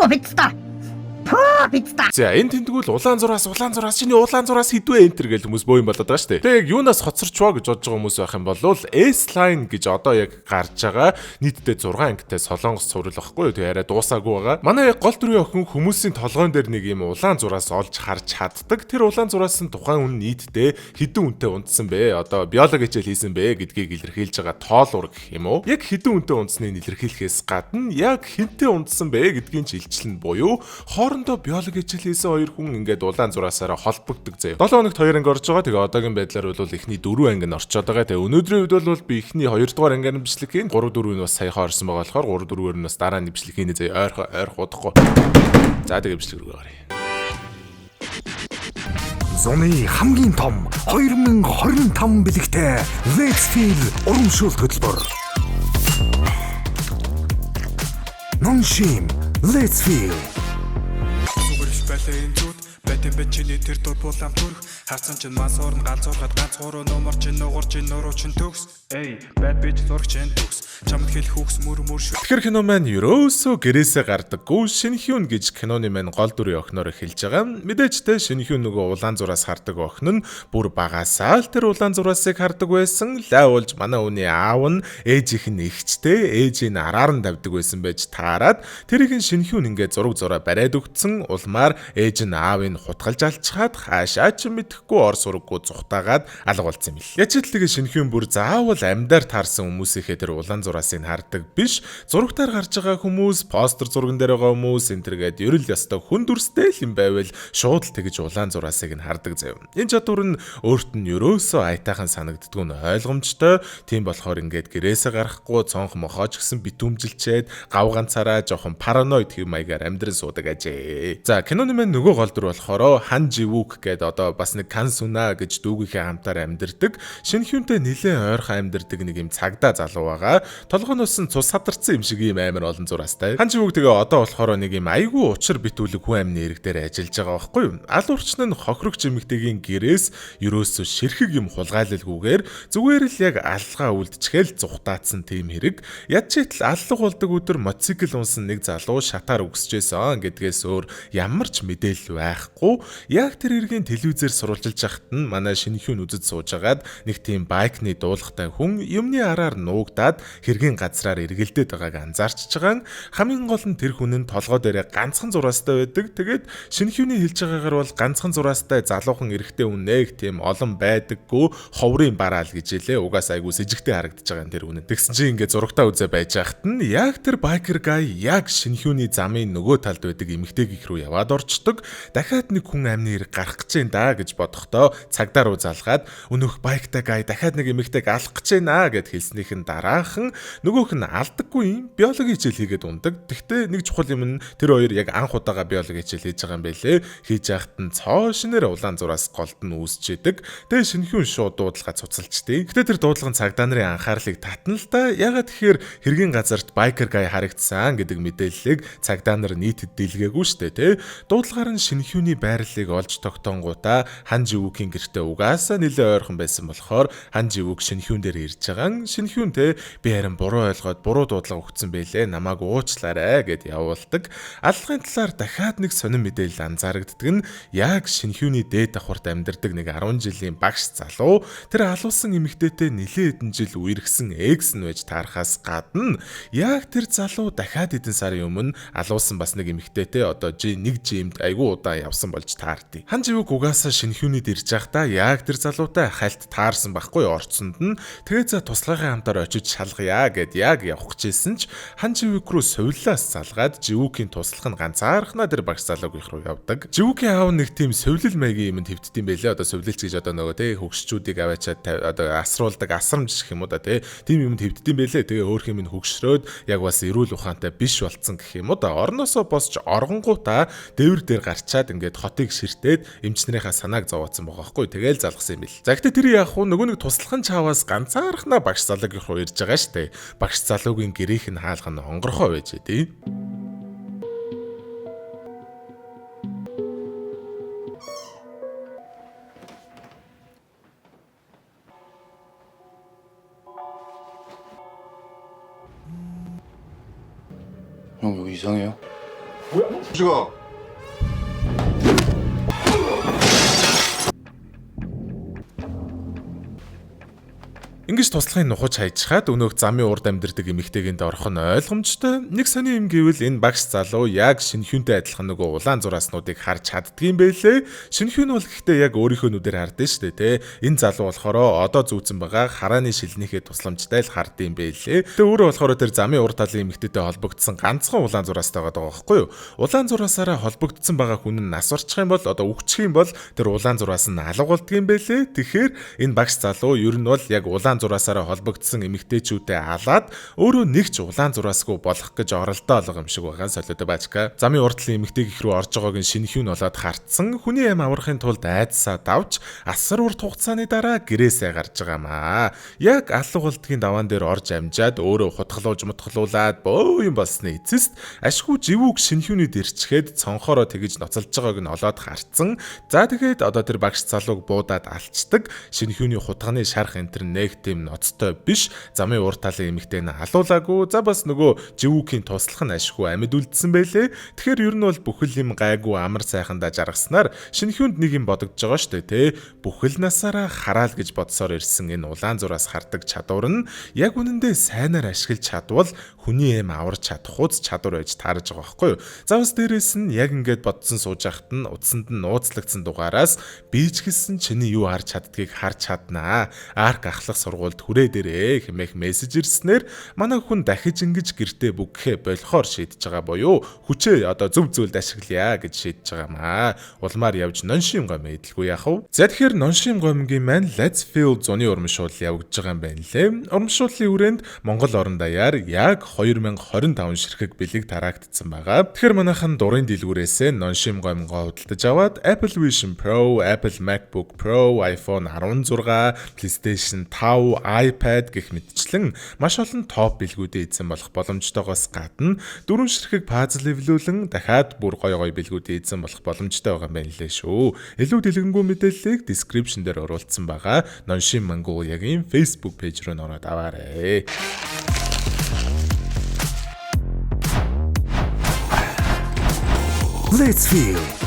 Пүү бицта. Пүү бицта. За, энэ тэмдгүүл улаан зураас, улаан зураас, чиний улаан зураас хідвэ энтер гэл хүмүүс боо юм болоод байгаа шүү дээ. Тэгээ яг юунаас хоцорчваа гэж бодож байгаа хүмүүс байх юм бол S-line гэж одоо яг гарч байгаа нийтдээ 6 ангитай солонгос цуврал багхгүй юу? Тэгээ арай дуусаагүй байгаа. Манай яг гол дүрийн охин хүмүүсийн толгойн дээр нэг юм улаан зураас олж харж чаддаг. Тэр улаан зураас нь тухайн үн нийтдээ хэдэн үнтэй унтсан бэ? Одоо биологи хичээл хийсэн бэ гэдгийг илэрхийлж байгаа тоолуур гэх юм уу? Яг хэдэн үнтэй унтсныг илэрхийлэхээс гадна яг хэнтэй унтсан бэ гэдгийг ч илчилнэ буюу хоорондоо биологи хичээл хийсэн хоёр хүн ингээд улаан зураасаараа холбогддог заяа. 7 хоногт 2 анги орж байгаа. Тэгээ одоогийн байдлаар бол эхний 4 анги нь орчоод байгаа. Тэгээ өнөөдрийн үед бол би эхний 2 дугаар ангаар нь бичлэг хийн. 3 4 нь бас саяхан орсон байгаа болохоор 3 4-өр нь бас дараа нь бичлэг хийнэ заяа. Ойрхо ойрх удахгүй. За, тэгээ бичлэг рүү гаръя. Зуны хамгийн том 2025 бэлэгтэй Let's Feel урамшуулт хөтөлбөр. Ноншим Let's Feel. Зүгэрч байлаа энэ зүуд байтан бэ, чиний тэр дур булаам төрх харсан чинь мансуурн галзуурхад ганц гурван нумар чинь нугар чинь нуруу чинь төгс. Эй, bad bitch, зураг чинь төгс, чамд хэлэх үгс мөр мөр шүү. Тэгэхээр кино маань ерөөсөө гэрээсээ гардаггүй Шинхюн гэж киноны маань гол дүрийн охиноор эхэлж байгаа. Мэдээж те, Шинхюн нөгөө улаан зураас хардаг охин нь бүр багасаа л тэр улаан зураасыг хардаг байсан. Лайвуулж манай үний аав нь ээжийнх нь эгчтэй, ээжийг нь араар нь тавьдаг байсан байж таарад тэрийг нь Шинхюн ингээд зураг зураа бариад өгцөн. Улмаар ээж нь аавыг хутгалж алчхаад хаашаа ч мэдэхгүй ор сураггүй зүхтаагаад алга болсон юм л. Яч л тэгээ Шинхюн бүр заавал амьдаар таарсан хүмүүсийнхээ тэр улаан зураасыг хардаг биш. Зурагтаар гарч байгаа хүмүүс, постэр зурган дээр байгаа хүмүүс энэ төргээд ерөл ёстой хүн дүрстэй л юм байвал шууд л тэгж улаан зураасыг нь хардаг заяа. Энэ чадвар нь өөрт нь ерөөсөө аятайхан санагддгүй нь ойлгомжтой. Тийм болохоор ингээд гэрээсээ гарахгүй, цонх мохооч гэсэн битүүмжилчээд гав ганцаараа жоохон параноид хэв маягаар амьдран суудаг ажээ. За, киноны маань нөгөө гол дүр болохоор Хан Живүк гээд одоо бас нэг Кансуна гэж дүүгийнхээ хамтаар амьдардаг. Шинхюнтэй нилээн ойрхон амьдардаг нэг юм цагдаа залуу байгаа. Толгойноос нь цус садарсан юм шиг ийм амар олон зураастай. Хан Живүк тэгээ одоо болохоор нэг юм айгүй учир битүүлэг хүн амны эрэг дээр ажиллаж байгаа байхгүй юу? Ал урчин нь хохирогч эмэгтэйгийн гэрээс ерөөсөө ширхэг юм хулгайлалгүйгээр зүгээр л яг аллгаа үлдчихэл зүхтаацсан тийм хэрэг. Ядч итл аллаг болдог өдөр мотоцикл унсан нэг залуу шатаар үгсэжсэн гэдгээс өөр ямар ч мэдээлэл байхгүй. Яг тэр эргийн телевизээр сурвалжилж байхад нь манай Шинхүүн үзэж сууж агаад нэг тийм байкны дуулгатай хүн юмны араар нуугдаад хэргийн газраар эргэлдээд байгааг анзаарчж байгаа. Хамгийн гол нь тэр хүн нь толгой дээрээ ганцхан зураастай байдаг. Тэгээд Шинхүүний хэлж байгаагаар бол ганцхан зураастай залуухан эрэгтэй хүн нэг тийм олон байдаггүй, ховрын бараал гэж хэлээ. Угаас айгу сэжигтэй харагдаж байгаа юм тэр хүн. Тэгсэн чинь ингээд зурагтаа үзээ байж байхад нь яг тэр biker guy яг Шинхүүний замын нөгөө талд байдаг эмэгтэйгийнх рүү яваад орчдөг. Дахиад нэг хүн амны хэрэг гарах гэж байна да гэж бодохдоо цагдаа руу залгаад өнөөх bike тай guy дахиад нэг эмэгтэйг алах гэж байна гэд хэлснийхэн дараахан нөгөөх нь алдаггүй юм биологи хичээл хийгээд ундаг. Тэгтээ нэг чухал юм нь тэр хоёр яг анх удаага биологи хичээл хийж байгаа юм байлээ. Хийж яхад нь цоо шинээр улаан зураас голд нь үүсчээдэг. Тэгээ Шинхүүн шууд дуудлага цуцалчдээ. Гэтэ тэр дуудлага нь цагдаа нарын анхаарлыг татна л да. Ягаад тэгэхээр хэргийн газарт biker guy харагдсан гэдэг мэдээллийг цагдаа нар нийтэд дэлгээгүй штэ тий. Дуудлагаар нь Шинхүүний байрлалыг олж тогтоонгуудаа Хан Живүкийн гэртээ угаасаа нэлээ ойрхон байсан болохоор Хан Живүк Шинхүүн дээр ирж байгаа. Шинхүүн те, би харин буруу ойлгоод буруу дуудлага өгсөн байлээ. Намайг уучлаарай гэд явуулдаг. Аллагын талаар дахиад нэг сонин мэдээлэл анзаарагддаг нь яг Шинхүүний дээд давхарт амьдардаг нэг 10 жилийн багш залуу тэр алуулсан эмэгтэйтэй нэлээ хэдэн жил үерхсэн ex нь байж таарахаас гадна яг тэр залуу дахиад хэдэн сарын өмнө алуулсан бас нэг эмэгтэйтэй одоо Ж нэг жимд айгүй удаан явсан болж таардаг. Хан Живүк угаасаа Шинхүүнийд ирж байхдаа яг тэр залуутай хальт таарсан байхгүй орцсонд нь. Тэгээ за туслахын хамтаар очиж шалгая гэд яг явах гэжсэн ч Хан Живүк рүү сувилаас залгаад Живүкийн туслах нь ганцаархнаа тэр багш залуугийнх руу явдаг. Живүкийн аав нэг тийм сувилал маягийн юмд хэвддэм байлээ. Одоо сувилалч гэж одоо нөгөө те хөгшчүүдийг аваачаад одоо асруулдаг асрамж гэх юм уу да те, тийм юмд хэвддэм байлээ. Тэгээ өөр юм нь хөгшрөөд яг бас эрүүл ухаантай биш болцсон гэх юм уу да. Орноосоо босч оргонгуудаа дээвэр дээр гарчаад ингээд хотыг ширтээд эмч нарынхаа санааг зовоодсон байгаа байхгүй. Тэгээл залгасан юм бил. За, гэтээ тэр яг хуу нөгөө нэг туслах нь чаваас ганцаархнаа багш залуугийнх руу ирж байгаа штэ. Багш залуугийн гэрийнх нь хаалга нь онгорхоо байж тий. 형, 여기 이상해요? 주가 Ингэж туслахын нухаж хайчхаад өнөөх замын урд амьдэрдэг эмэгтэйгэнд орох нь ойлгомжтой. Нэг сони юм гэвэл энэ багш залуу яг Шинхүнтэй адилхан нөгөө улаан зурааснуудыг харж чаддгийм байлээ. Шинхүн бол гэхдээ яг өөрийнхөө нүдээр хардсан шүү дээ, тэ. Энэ залуу болохоор одоо зүүцэн байгаа харааны шилнийхээ тусламжтай л хардсан байлээ. Тэгээ өөрөө болохоор тэр замын урд талын эмэгтэйтэй холбогдсон ганцхан улаан зураастай байгаа байхгүй юу? Улаан зураасаараа холбогдсон байгаа хүн нь нас орчих юм бол одоо үхчих юм бол тэр улаан зураас нь алга болдго юм байлээ. Тэгэхээр энэ багш залуу ер нь бол яг улаан зураасаараа холбогдсон эмэгтэйчүүдэд алаад өөрөө нэг ч улаан зураасгүй болох гэж оролдоо олго юм шиг байгаа солиодо баачка. Замын урд талын эмэгтэйг их рүү орж байгааг нь шинэхүүн болоод хартсан. Хүний ам аврахын тулд айдсаа давж асар урт хугацааны дараа гэрээсээ гарч байгаамаа. Яг алга болдгийн даваан дээр орж амжаад өөрөө хутгалууж мутгалуулаад бөө юм болсны эцэст ашгүй живүүг шинэхүүнийд ирчгээд цонхороо тэгэж ноцолж байгааг нь олоод хартсан. За тэгэхэд одоо тэр багш залууг буудаад алчдаг. Шинэхүүний хутганы шарх энтер нэг тийм ноцтой биш. Замын урд талын эмэгтэй нь алуулаагүй. За бас нөгөө живүүкийн туслах нь ашгүй амьд үлдсэн байлээ. Тэгэхээр ер нь бол бүхэл юм гайгүй амар сайхандаа жаргаснаар шинэхүүнд нэг юм бодогдож байгаа шүү дээ, тэ. Бүхэл насаараа хараал гэж бодсоор ирсэн энэ улаан зураас хардаг чадвар нь яг үнэндээ сайнаар ашиглаж чадвал хүний эм аварч чадах уз чадвар байж таарж байгаа байхгүй юу? За бас дээрэс нь яг ингээд бодсон сууж байхад нь утсанд нь нууцлагдсан дугаараас би ч гэсэн чиний юу харж чаддгийг харж чаднаа. Арк ахлах сургуульд хүрээ дээрээ хэмээх мессеж ирснээр манай хүн дахиж ингэж гэртээ бүгхээ болохоор шийдэж байгаа буюу хүчээ одоо зөв зүйлд ашиглая гэж шийдэж байгаамаа. Улмаар явж ноншим гом эдэлгүй яах вэ? За тэгэхээр ноншим гомгийн маань Let's Feel зуны урамшуул явагдаж байгаа юм байна лээ. Урамшууллын хүрээнд Монгол орон даяар яг 2025 ширхэг бэлэг тараагдсан байгаа. Тэгэхээр манайхан дурын дэлгүүрээсээ ноншим гомгоо худалдаж аваад Apple Vision Pro, Apple MacBook Pro, iPhone 16, PlayStation 5, iPad гэх мэтчлэн маш олон топ бэлгүүдийн эзэн болох боломжтойгоос гадна дөрвөн ширхэг пазл эвлүүлэн дахиад бүр гоё гоё бэлгүүдийн эзэн болох боломжтой байгаа юм байна лээ шүү. Илүү дэлгэнгүй мэдээллийг description дээр оруулсан байгаа. Ноншин Mongoliaгийн Facebook page руу ороод аваарай. Let's feel.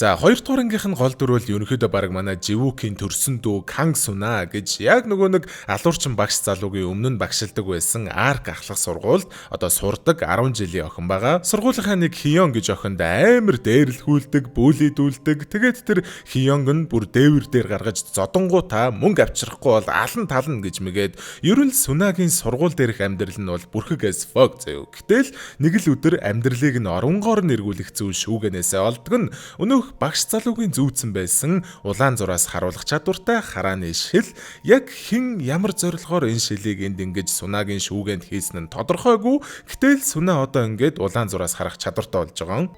За хоёр дахь ангийнх нь гол дүр бол ерөнхийдөө баг манай Живүүкийн төрсөн дүү Канг Суна гэж яг нөгөө нэг алуурчин багш залуугийн өмнө нь багшилдаг байсан Арк ахлах сургуульд одоо сурдаг 10 жилийн охин байгаа. Сургуулийнхаа нэг Хион гэж охинд амар дээрлэхүүлдэг, бүүлийдүүлдэг. Тэгээд тэр Хионг нь бүр дээвэр дээр гаргаж зодонгуудаа мөнгө авчрахгүй бол алан тална гэж мэгээд ер нь Сунагийн сургууль дээрх амьдрал нь бол бүрхэг as fuck заяо. Гэтэл нэг л өдөр амьдралыг нь оронгоор нэргүүлэх зүйл шүүгэнээсээ олдог нь өнөөх багш залуугийн зүүцэн байсан улаан зураас харуулах чадвартай харааны шил яг хэн ямар зорилгоор энэ шилийг энд ингэж Сунагийн шүүгээнд хийсэн нь тодорхойгүй. Гэтэл Суна одоо ингээд улаан зураас харах чадвартай болж байгаа юм.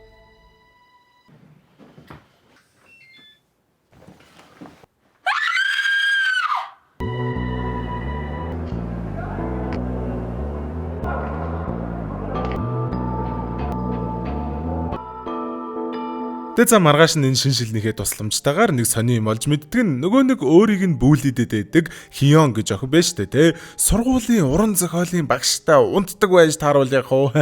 Тэ за маргааш нь энэ шин шилнийхээ тусламжтайгаар нэг сони юм олж мэддэг нь нөгөө нэг өөрийг нь бүүлийдэд байдаг Хион гэж охин байж тээ тэ. Сургуулийн уран зохиолын багштай унтдаг байж тааруул яг уу.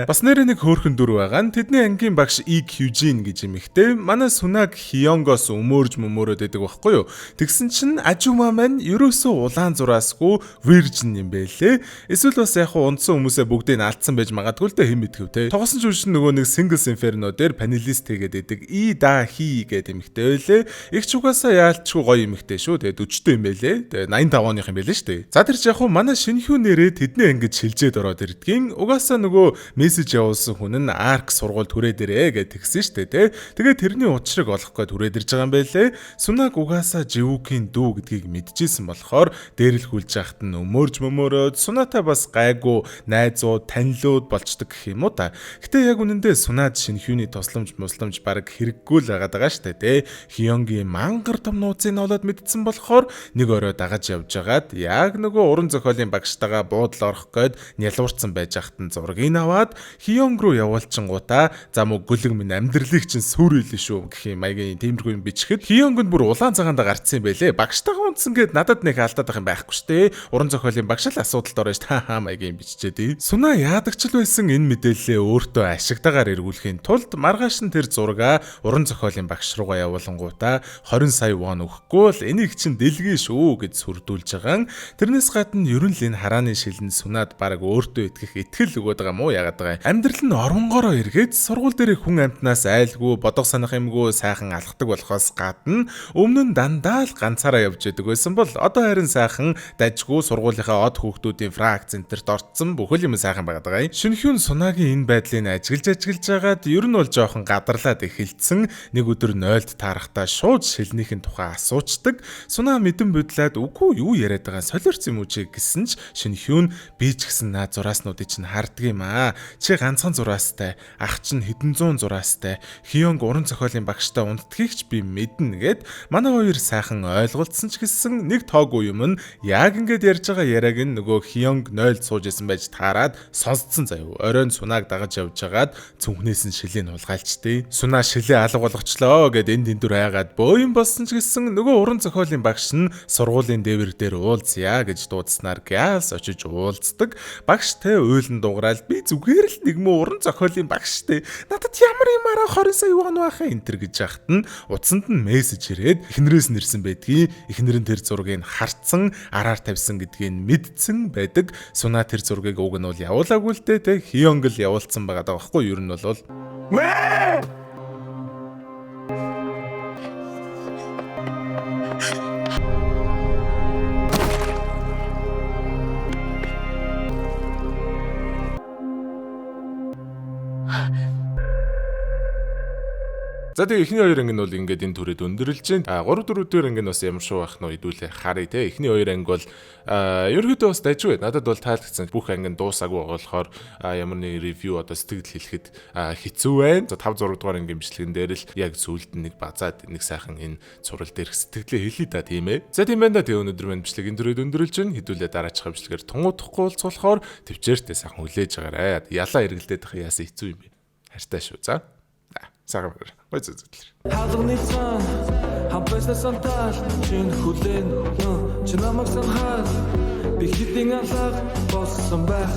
Бас нэрээ нэг хөөрхөн дүр байгаа нь тэдний ангийн багш И Кюжин гэж эмэгтэй. Манай Сунаг Хионгоос өмөөрж мөмөөрөөд байдаг байхгүй юу? Тэгсэн чинь ажума маань ерөөсөө улаан зураасгүй virgin юм бэлээ. Эсвэл бас яг уу унтсан хүмүүсээ бүгдийг нь алдсан байж магадгүй л дээ хэн мэдгэв те. Тогсон ч үш нөгөө нэг Singles Inferno дээр панелист хийгээд байдаг И да хи гэдэг эмэгтэй байлээ. Их ч угаасаа яалчгүй гоё эмэгтэй шүү. Тэгээд 40-тэй юм байлээ. Тэгээд 85 оных юм байлээ шүү дээ. За тэр ч яг хуу манай шинэхүү нэрээ тэдний ангид шилжээд ороод ирдгийн. Угаасаа нөгөө мессеж явуулсан хүн нь Арк сургуульд хүрээд ирээ гэж тэгсэн шүү дээ, тэ. Тэгээд тэрний учрыг олох гээд хүрээд ирж байгаа юм байлээ. Сунаг угаасаа Живүкийн дүү гэдгийг мэдчихсэн болохоор дээрлэхүүлж яхад нь өмөөрж мөмөөрөөд Сунатай бас гайгүй найзууд, танилуд болчдөг гэх юм уу та. Гэтэ яг үнэндээ Сунад шинэхүүний тусламж мусламж баг хэрэггүй л байгаад байгаа штэ тэ. Хионгийн мангар том нууцыг олоод мэдсэн болохоор нэг орой дагаж явж байгаад яг нөгөө уран зохиолын багштайгаа буудал орох гээд нялуурцсан байж хахад нь зургийг аваад Хионг руу явуулчингуудаа за мө гөлөг минь амьдралыг чинь сүрэлээ шүү гэх юм маягийн тиймэрхүү юм бичихэд Хионг нь бүр улаан цагаанда гарцсан юм байлээ. Багштайгаа унтсан гээд надад нэг алдаад ах юм байхгүй штэ. Уран зохиолын багш л асуудалд орно штэ. Хаа маягийн биччихээ тий. Суна яадагч л байсан энэ мэдээллээ өөртөө ашигтайгаар эргүүлэхийн тулд маргааш нь тэр зургаа уран зохиолын багш руугаа явуулангуудаа 20 сая вон өгөхгүй бол энийг чинь дэлгий шүү гэж сүрдүүлж байгаа. Тэрнээс гадна ер нь л энэ харааны шилэн Сунад баг өөртөө итгэх итгэл өгөөд байгаа мó яагаад байгаа юм. Амьдрал нь оронгороо эргээд сургууль дээр хүн амьтнаас айлгүй бодох санах юмгүй сайхан алхдаг болохоос гадна өмнө нь дандаа л ганцаараа явж идэг байсан бол одоо харин сайхан дажгүй сургуулийнхаа од хүүхдүүдийн фрак центрт орцсон бүхэл юм сайхан байгаад байгаа юм. Шинэхүүн Сунагийн энэ байдлыг ажиглаж жагаад ер нь бол жоохон гадарлаад эхэлсэн. Нэг өдөр 0-д таарахтаа шууд шилнийхэн тухай асуучдаг. Суна мэдэн будлаад үгүй юу яриад байгаа солиорц юм уу чи гэсэн ч Шинэхүүн би ч гэсэн наа зурааснуудыг чинь харддаг юм аа. Чи ганцхан зураастай, ах чинь хэдэн зуун зураастай, Хионг уран зохиолын багштай унтдгийг ч би мэднэ гэд манай хоёр сайхан ойлголцсон ч гэсэн нэг тоогүй юм нь яг ингээд ярьж байгаа яриаг нь нөгөө Хионг 0-д сууж исэн байж таарад сонсдсон заяа. Оройн Сунаг дагаж явж хагаад цүнхнээс нь шилийн хулгайлчдээ. Суна шилээ алга болгочлоо гэд энэ тэндүр айгаад бөө юм болсон ч гэсэн нөгөө уран зохиолын багш нь сургуулийн дээвэр дээр уулзъя гэж дуудснаар гяас очиж уулздаг. Багш тэ уйлан дуграал би зүгээр л нэг муу уран зохиолын багш тэ. Надад ямар юм араа 20 сая вон байх энэ төр гэж яхад нь утсанд нь мессеж ирээд эхнэрээс нь ирсэн байдгийг эхнэр нь тэр зургийг харцсан араар тавьсан гэдгийг мэдсэн байдаг. Суна тэр зургийг уг нь бол явуулаагүй л дээ тэ. Хионг л явуулсан байгаа даа байхгүй юу ер нь бол. За тэгээ эхний хоёр анги нь бол ингээд энэ түрээд өндөрлж байна. А 3 4 дэх анги нь бас ямар шуу байх нь хэдүүлээ харъя те. Эхний хоёр анги бол ерөнхийдөө бас дайжгүй. Надад бол таалагдсан. Бүх анги нь дуусаагүй болохоор ямар нэг ревю одоо сэтгэл хэлэхэд хэцүү байна. За 5 6 дугаар ангийн бичлэгэн дээр л яг сүүлд нь нэг базаад нэг сайхан энэ цурал дээрх сэтгэлээ хэлье да тийм ээ. За тийм байна да. Тэгээ өнөөдөр мань бичлэг энэ түрээд өндөрлж байна. Хэдүүлээ дараачих бичлэгээр тунгуудахгүй уулзах төвчээртэй сайхан хүлээж агаарай. Ялаа эргэлдээд байх яасан хэцүү юм бэ. Хайртай шүү. За. Сайхан баяр. Гой зүг зүглэр. Хаалганы цан хамбайснаа сантал чин хүлэн чи намайг санахаар би хэдийн алга болсон байх.